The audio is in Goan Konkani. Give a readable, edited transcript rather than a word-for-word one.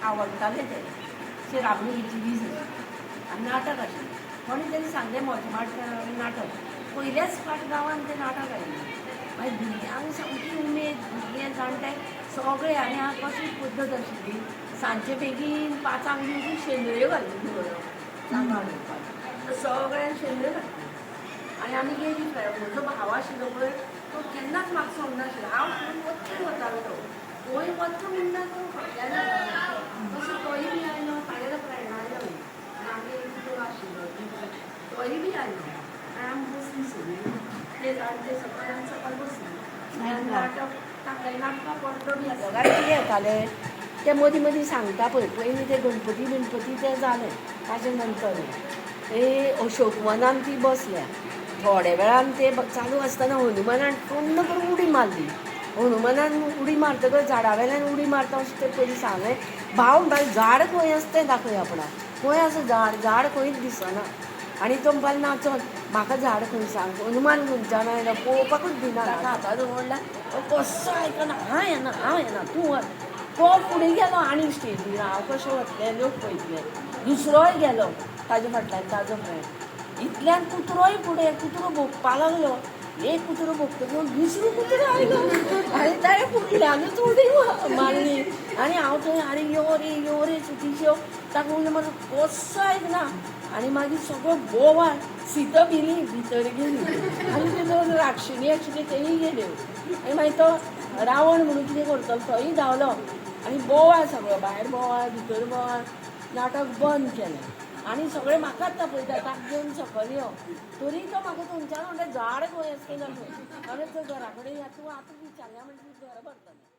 आवडटाले ते अशें रामनगरीची वीज आशिल्ली आनी नाटक आशिल्लें. कोणी तरी सांगलें मोजमाट नाटक पयल्याच फावट गांवांत तें नाटक आयिल्लें. मागीर भुरग्यांक सामकी उमेद, भुरगे जाणटे सगळे. आनी कशी पद्दत आशिल्ली, सांजचे बेगीन 5 बी वचून शेंदऱ्यो घालून दवरप सांबाळ घेवपाक, सगळ्यांक शेंदऱ्यो घातल्यो आनी आमी गेली. म्हजो भाव आशिल्लो पळय, तो केन्नाच म्हाका सोडनाशिल्लो. हांव म्हणून वच्चें वतालो, तो खंय वचचो म्हणटा तो फाटल्यान वतालो. तसो तोय बी आयलो, तागेलो फ्रेंड आयलो, मागीर तो आशिल्लो तोय बी आयलो आनी आमी बसली सगळीं, ते जाणटे सकयल आमी सकयल बसली. मागीर नाटक तांकां नाटकां पडदो बी आसलो. कारण कितें येतालें ते मदीं मदीं सांगता पळय, पयलीं ते गणपती बिणपती ते जालें, ताजे नंतर ते अशोकवनान ती बसल्या. थोड्या वेळान ते चालू आसतना हनुमानान टोन्न करून उडी मारली. हनुमानान उडी मारतकच झाडा वेल्यान उडी मारता अशें ते पयलीं सांगलें. भाव म्हणटा झाड खंय आसा तें दाखय आपणाक, खंय आसा झाड, झाड खंयच दिसना. आनी तो म्हणपाक नाचोन म्हाका झाड खंय सांग, हनुमान खंयच्यान आयलो पळोवपाकूच दिना. ताका हातान म्हणल्यार तो कसो आयकना, हांव येना हांव येना तूं वच. तो फुडें गेलो आनी स्टेजीर हांव कशें वतलें, लोक पळयतले. दुसरोय गेलो ताजे फाटल्यान ताजो फ्रेंड. इतल्यान कुत्रोय फुडें, कुत्रो भोंकपा लागलो. एक कुत्रो भोंकतकच दुसरो कुत्रो आयलो आनी ताणें फुडल्यानूच उडी मारली. आनी हांव थंय आरे यो रे यो रे सुतीश यो, ताका उलो मारलो, कसो आयकना. आनी मागीर सगळो बोवाळ, सीता भिली भितर गेली आनी ते दोन राक्षिणी आशिल्ली तेय गेल्यो. आनी मागीर तो रावण म्हणून कितें करतलो तोय धांवलो आनी बोवाळ सगळो, भायर बोवाळ भितर बोवाळ. नाटक बंद केलें आनी सगळे म्हाकाच तापयता, ताका घेवन सकयल यो. तरी तो म्हाका थंयच्यान म्हणटा झाड खंय आसा तें दाखय. हांवें तो घरा कडेन या, तूं आतां विचारल्या म्हणटा तूं घरा भरतलें.